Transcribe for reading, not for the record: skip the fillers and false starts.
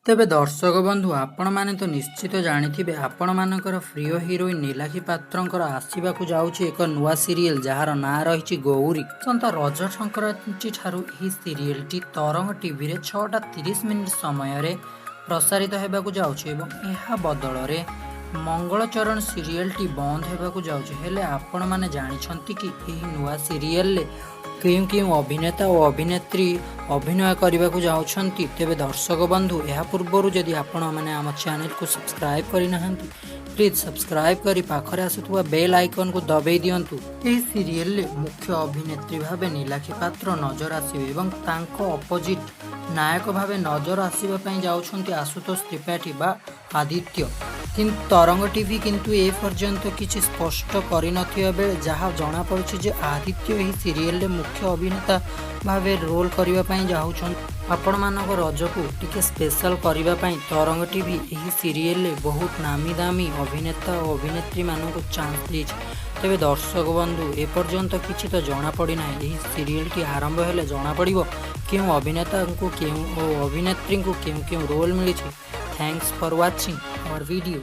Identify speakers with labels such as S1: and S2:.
S1: ତେବେ ଦର୍ଶକ ବନ୍ଧୁ, ଆପଣମାନେ ତ ନିଶ୍ଚିତ ଜାଣିଥିବେ, ଆପଣମାନଙ୍କର ପ୍ରିୟ ହିରୋଇନ୍ ନୀଲାକ୍ଷୀ ପାତ୍ରଙ୍କର ଆସିବାକୁ ଯାଉଛି ଏକ ନୂଆ ସିରିଏଲ୍, ଯାହାର ନାଁ ରହିଛି ଗୌରୀ। ଆସନ୍ତା ରଜ ସଂକ୍ରାନ୍ତି ଠାରୁ ଏହି ସିରିଏଲ୍ଟି ତରଙ୍ଗ ଟିଭିରେ 6ଟା 30 ମିନିଟ୍ ସମୟରେ ପ୍ରସାରିତ ହେବାକୁ ଯାଉଛି ଏବଂ ଏହା ବଦଳରେ ମଙ୍ଗଳଚରଣ ସିରିଏଲ୍ଟି ବନ୍ଦ ହେବାକୁ ଯାଉଛି। ହେଲେ ଆପଣମାନେ ଜାଣିଛନ୍ତି କି, ଏହି ନୂଆ ସିରିଏଲ୍ରେ କେଉଁ କେଉଁ ଅଭିନେତା ଓ ଅଭିନେତ୍ରୀ ଅଭିନୟ କରିବାକୁ ଯାଉଛନ୍ତି? ତେବେ ଦର୍ଶକ ବନ୍ଧୁ, ଏହା ପୂର୍ବରୁ ଯଦି ଆପଣମାନେ ଆମ ଚ୍ୟାନେଲକୁ ସବସ୍କ୍ରାଇବ୍ କରିନାହାନ୍ତି, ପ୍ଲିଜ୍ ସବସ୍କ୍ରାଇବ୍ କରି ପାଖରେ ଆସୁଥିବା ବେଲ୍ ଆଇକନ୍କୁ ଦବାଇ ଦିଅନ୍ତୁ। ଏହି ସିରିଏଲରେ ମୁଖ୍ୟ ଅଭିନେତ୍ରୀ ଭାବେ ନୀଲାକ୍ଷୀ ପାତ୍ର ନଜର ଆସିବେ ଏବଂ ତାଙ୍କ ଅପୋଜିଟ୍ ନାୟକ ଭାବେ ନଜର ଆସିବା ପାଇଁ ଯାଉଛନ୍ତି ଆଶୁତୋଷ ତ୍ରିପାଠୀ ବା ଆଦିତ୍ୟ। କିନ୍ତୁ ତରଙ୍ଗ ଟିଭି କିନ୍ତୁ ଏ ପର୍ଯ୍ୟନ୍ତ କିଛି ସ୍ପଷ୍ଟ କରିନଥିବା ବେଳେ ଯାହା ଜଣାପଡ଼ିଛି ଯେ ଆଦିତ୍ୟ ଏହି ସିରିଏଲରେ ମୁଖ୍ୟ ଅଭିନେତା ଭାବେ ରୋଲ୍ କରିବା ପାଇଁ ଯାଉଛନ୍ତି। ଆପଣମାନଙ୍କ ରଜକୁ ଟିକେ ସ୍ପେଶାଲ କରିବା ପାଇଁ ତରଙ୍ଗ ଟିଭି ଏହି ସିରିଏଲରେ ବହୁତ ନାମୀ ଦାମୀ ଅଭିନେତା ଓ ଅଭିନେତ୍ରୀମାନଙ୍କୁ ଚାନ୍ସ ଦେଇଛି। ତେବେ ଦର୍ଶକ ବନ୍ଧୁ, ଏପର୍ଯ୍ୟନ୍ତ କିଛି ତ ଜଣାପଡ଼ିନାହିଁ। ଏହି ସିରିଏଲଟି ଆରମ୍ଭ ହେଲେ ଜଣାପଡ଼ିବ କେଉଁ ଅଭିନେତାଙ୍କୁ କେଉଁ ଓ ଅଭିନେତ୍ରୀଙ୍କୁ କେଉଁ କେଉଁ ରୋଲ୍ ମିଳିଛି। Thanks for watching our video.